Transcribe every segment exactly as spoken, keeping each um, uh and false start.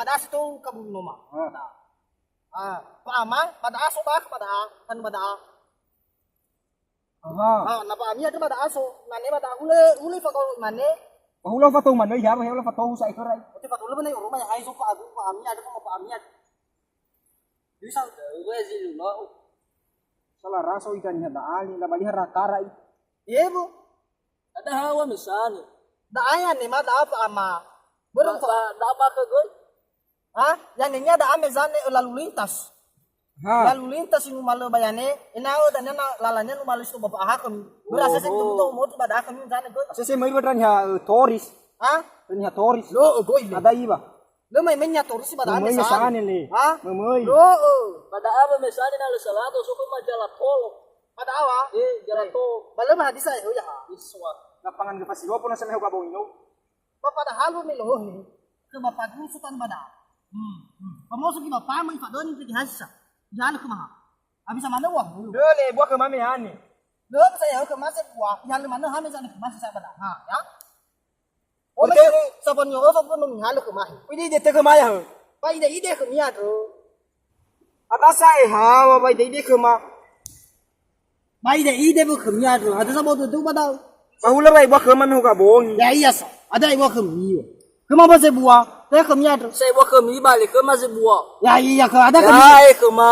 ba da'a si tou kabunoma. Ah. Ah, fa'ama, ba da'a so ba, ba da'a, kan ba da'a. Aha. Ah, na fa'ami ada ba da'a so, mane ba da'a ule, ule fa'ato mane. Ba ule fa'ato mane, ya, ba ule fa'ato sa ikora. Oke, fa'ato ule mane, rumah ya, hai so fa'agu, fa'ami ada, fa'ami ada. Bisa, gue zilu lo. Salah rasa ikan ya da'a ni, la baliha rakara i. Iya, Bu. Ada hawa misalnya. Da'a ya ni ma da'a fa'ama. Belum Ba, ba, da'a ba ke gue. Ha? Ya'ania da'a mezane lalu lintas. Ha. Lalu lintas si numalö bayane, ena'ö dania na lalania numalö si to ba fa'ahakhömi. Berasa sek Oh. Temu to moti ba da'a khömi mezane göi. Sese möi ba dania, eh, toris. Ha? Dania toris. Lo, oh, göi le. Ada iba. Lö mai menya toris ba da'a Möi mezane. Mezane le. Ha? Möi. Lo, oh. Ba da'a ba mezane na lö salato so khö ma jala tolo. Ba da'a wa? Eh, jala tolo. Ba lö ma hadisa ya, oh ya. Iswa. Lapangan ge fasilopo na semeho gabong ino. Ba padahal wa melohe ke ba padusu tan bada. Hmm. Hmm. Pamoso ki ba pama ifadoni pe dihasa. Jalu ke maha. Abisa mana wa hulu. Dole bua ke mame hane. Lo saya ke mase bua, jalu mana hame jani ke mase sa bada. Ha, ya. Oke. Oke, sabon yo, sabon no mihalu ke mahi. Ini dia tege maya he. Ba ide-ide ke mia do. Ada sa eha, wa ba ide-ide ke ma. Ba ide-ide bu khömi andrö. Ada sa bodo tu ba da'ö. Ba hulö wa ibua khöma me hoga bongi. Ya iya sa. Ada ibua khömi. Khöma ba sebua. Te khömi andrö. Sa ibua khömi ba le khöma sebua. Ya iya khö ada khömi. Ya, eh, khöma.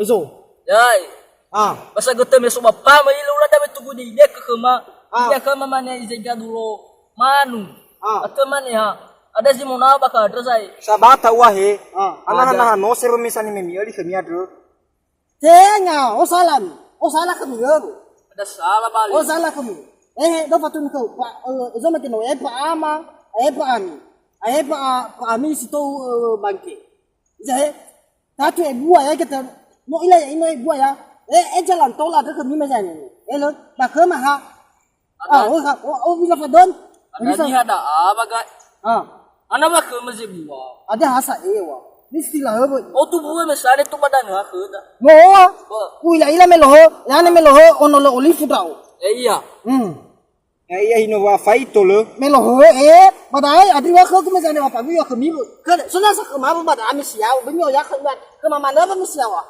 Eso. Ya, eh. Ah. Ba sa götö me so ba pama ilo ula da betugu di ide khöma. Ah. Ide khöma mane ize gadulo. Manu. Ah. Atö mane ha. Ada zi mona ba ka andrö sa e. Sabata ua he. Ah. Ana ada. Hana hano se ba mesani me miöli khömi andrö. Tenga, o sala mi. O sala khömi göru. Ada salah balik. O sala khömi. Eh, do fatun kau. Pa, eh, ezo mete no, eh, pa ama, eh, pa ami. Eh, pa, pa ami si tou, eh, bangke. Iza he. Tatu e bua ya kita. No ila ya ino e bua ya. Eh, eh, jalan tola ke khömi mezane. Eh, lo, ba khöma ha. Ah, oh, ha, oh, oh, bisa fadon. Ada bisa. Niha da'a ba ga. Ah. Ana ba khöma zebua. Ada hasa ewa. Ni sila hebe. Oh, tu bue mesane tu badan ha khöda. Mo. Ba. Ui la ila meloho, yane meloho ono lo olifu da'o. Eh, iya. Hmm. Ya iya hino wa faito le. Meloho, eh, padahal adri wa khö ku mesane wa pagu ya khömi. Ke, sona sa khöma ba da ami siau, benyo ya khöma. Khöma mana ba mi siawa.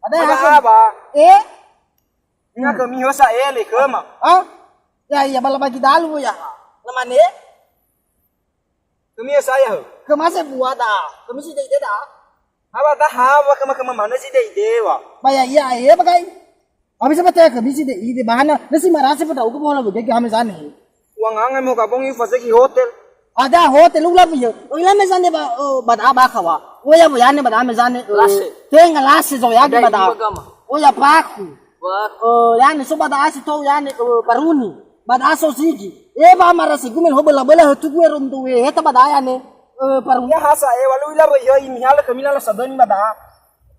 Ada Ada hasa. Apa? Eh? Ina khömi hösa ele khöma. Ha? Ya, iya, bala bagi dalu ya. Lemane? Khömi hösa ya hö. Khöma sebua da. Khömi si ide-ide da. Hawa da hawa khöma khöma mana si ide-ide wa. Ba ya, iya, iya, bagai. Abi sebete khömi si ide-ide bahana. Nasi marase pada uku bola bagi kami sana. Uang angan mau gabung iu fasegi hotel. Ada hotel ula biyo. Ula mezane ba, oh, ba da ba kawa. Oh ya, bu yane ba da mezane, eh, Lase. Tenga lase zo yagi Ada ba da. Iwa gama. Oh ya paku. Wah. Eh, yane so ba da asi to yane, eh, baruni. Ba da so sigi. Eh, ba mara si gumel ho bela-bela ho tugu e rondo we. Heta ba da yane, eh, baruni. Ya hasa e walu ila bo yo ini hala khömi la sadoni ba da.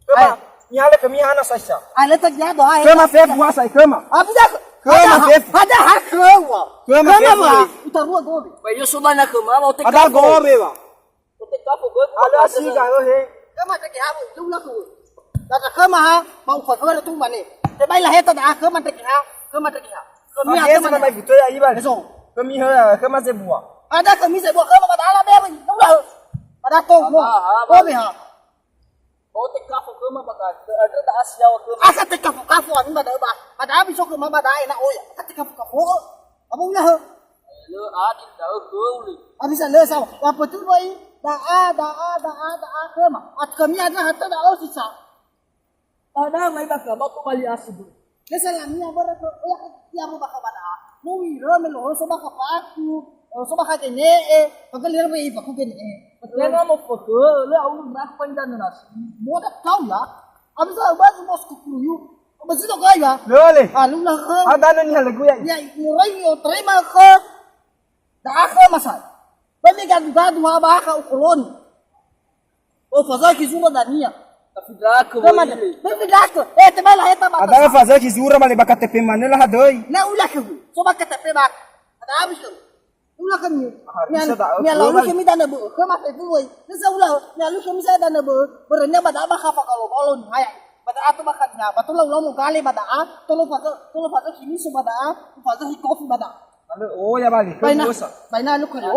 Khöma, Ai. Mihalö khömi hana saisa. Ai, leta giado, ai. Khöma fefu ha sa, khöma. Abi dah. Khöma Ada ha-, fefu. Ada ha khöwa. Khöma Khöma fefu. Wa. Utarua gobe. Ba yo so ba na khöma, mau te Ada kafo. Gobe wa. Mau te kafo gobe. Ada si ga he. Khöma te ha, lu la khöwa. Daga khöma ha, mau fa khöwa tu mane. Te bai la heta da khöma te ha, khöma te ha. Khömi Oke, ha khöma. Sama mai gitu ya, Iban. Eso. Khömi hö, khöma zebua. Ada khömi zebua, khöma ba da'a labe, no ulau. Ba da'a tou, no. Ba da'a, ba da'a. Obe ha. O, tekafo khöma ba da'a, ada da'a siawa khöma. Asa tekafo-kafo ami ba da'a ba. Ba da'a biso khöma ba da'a ena'ö ya. Asa tekafo-kafo. Apa ulah hö? Lö adil da'ö khöu le. Abisa lö sawa. Wa betul boy. Da'a, da'a, da'a, da'a khöma. At khömi ada hatta da'a sisa. Padahal mai bakha ba tobali asu, bro. Ke salami apa, bro? Ya, ya, apa bakha ba da'a? Mau ira melo so bakha paku, so bakha kene'e, pakai liar be paku kene'e. Lena mau foto, le au nak panjang nasi. Bodak kau ya. Abis itu bos kukuluyu. Abis itu kau ya. Lele. Ah, lu lah kau. Ada nani hal gue ya. Ya, mulai yo terima ke. Da'a khöma sa. Ba migadugaduha bakha ukoloni. O, fazaki zuma dania. Tapi da'a khöma. Ba migadugaduha. Eh, tebela heta ba. Ada fazaki zura male ba K T P manö lahadöi. Na ulah khöu. So ba K T P ba. Ada habis khöu. Ulah khömi. Ah, mi bisa da'a, mi lalu khöma. Khömi dana bö'ö. Khöma fe buwai. Nasa ulah. Mi lalu khömi sa dana bö'ö. Berenya ba da'a bakha fakalo-kalo ni. Haya. Ba da'a to bakha ni. Ba to lau-lau mo gale ba da'a. Tolo faza, tolo faza khimiso ba da'a. Faza hikofi ba da'a. Lalu, oh, ya balik. Baina, baina lu kero.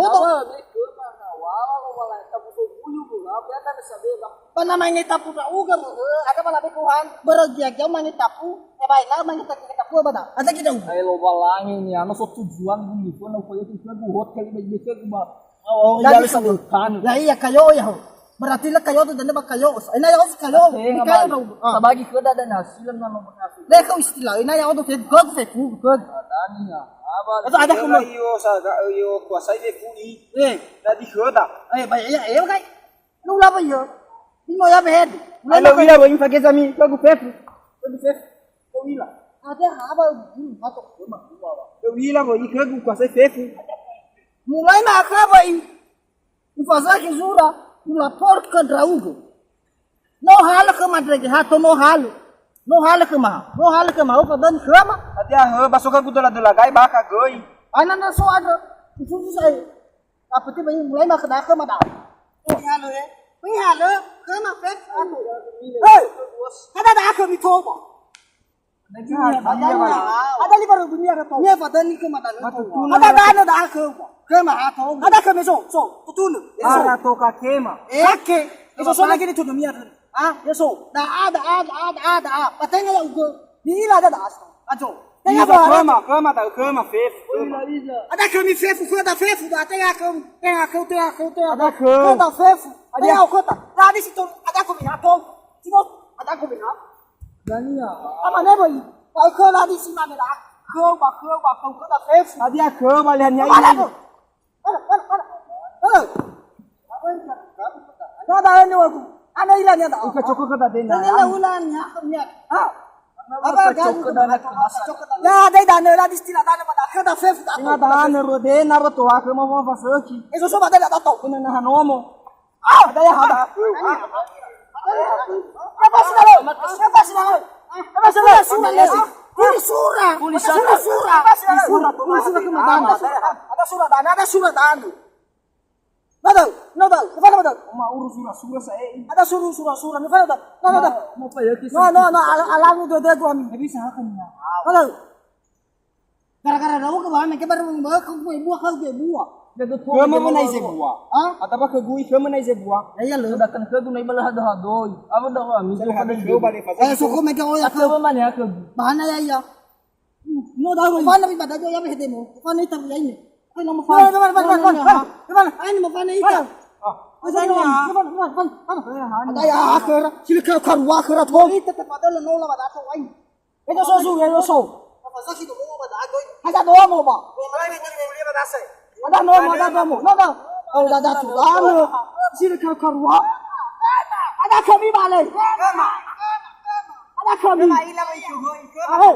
Pana mane tapu da uga mo, eh, ada pala be kuhan, bero gia-gia mane tapu, eh, baina mane tapu, tapu ba da'a. Ada kita uga. Hai Lowalangi ni, ano so tujuan bumi pun, aku ya, kita buat kali bagi kita, ba. Oh, iya, lu sabutan. Ya, iya, kayo ya, ho. Berarti la kayo tu, dan ba kayo. Ina ya, ho, kayo. Ini kayo, ah. Tabagi khöda dan hasil nama berhasil. Deh, kau istilah. Ina ya, ho, tu, kau fe ku, kau. Ada ni ya. Apa? Itu ada. Iyo, sa, iyo, kuasai fe ku i. Eh. Tadi khöda. Eh, baik, ya, ya, kai. Lu laba iyo. Ino ya, behed. Ai, lö u'ila wöi, fageza mi, khögu fefu. Khögu fefu. Lö u'ila. Ada apa? Hmm, atau. Lö u'ila wöi, khögu kuasai fefu. Mulai ma'akha wöi. Ufazaki zura, ulaporkan ndra'ugö. No halö khöma ndrege ha to no halö. No halö khöma ha. No halö khöma ha. Ufadöni khöma. Hadia hö, ba so khögu döla-döla gai bakha göi. Ana na so andrö. Ususu sa'ae. Apa tiba ini mulai ma'akha da'akha ma da'a. Oh, halö, eh. Ini halö, khöma, Pep. Hei, kada da'akha mi toba. Ada lima ribu niha atau? Niha pada ni ke mata lu. Ada dana da'akha. Khöma ha to. Ada khöma so, so, tutunu. Ara to ka khöma. Eh, ke. So, so lagi ni tutunu niha. Ah, ya so. Da'a, da'a, da'a, da'a, da'a. Patenge ya uga. Ni ila ada da'a. Ajo. Tenga ba khöma, khöma ta khöma fefu. Ada khömi fefu, khöda fefu, da tenga khömi, tenga khömi, tenga khömi, tenga. Ada khömi. Khöda fefu. Ada khöda. Tadi situ ada khömi ha to. Situ ada khömi ha. Dania. Ama ne boy. Ba khö la di si mane da. Khö ba khö ba khö khöda fefu. Hadia khöma le hania ini. Ada khö. Ada, ada. Ada. Ada, ada, ini aku. Ada ilan ya, tak? Uka coko ke tadi, nah. Ada ulan ya, ya. Ha? Apa coko dan. Ya, ada dana lah di istilah dana pada khöda fefu tak. Ina dana ro de na ro to aku mau mau fasöki. Eh, so so pada tak tahu. Kuna na hanomo. Ah, ada ya, ada. Apa sih, lo? Apa sih, lo? Apa sih, lo? Sura, sura, sura. Sura, sura. Sura, sura. Ada sura dana, ada sura dana. Nada, nada, nada, nada. Oma uru sura, sura sa'e. Ada sura, sura, sura. Nada, nada, nada. Mau apa ya, kisah? No, no, no, ala-, alamu dua-dua gua. Nggak bisa, kan, ya. Nada. Gara-gara da'a ke bahan, ke baru membawa ke kue buah, ke kue buah. Khöma menai zebua. Hah? Atau ke gui khöma menai zebua. Ya, iya, lo. Sedangkan ke gunai bala hado-hadoi. Apa dah kami? Saya hado khöma balik. Eh, suku mega oya ke. Apa mana ya ke? Bahana ya, iya. No, dah, mana bi pada ya, be demo. Mana itu ya ini? Mana, mana, mana, mana, mana? Ini mana itu? Ah, ada ya, akhir. Sila ke karua akhir atau? Itu tempat ada, no, lah, pada atau lain. Eto so su, eto so. Apa sih itu mau pada aku? Ada doa mau, Pak. Ada doa mau, ada doa mau. No, no. Oh, ada doa mau. Sini kau keluar. Ada khömi balik. Ada khömi. Ayo.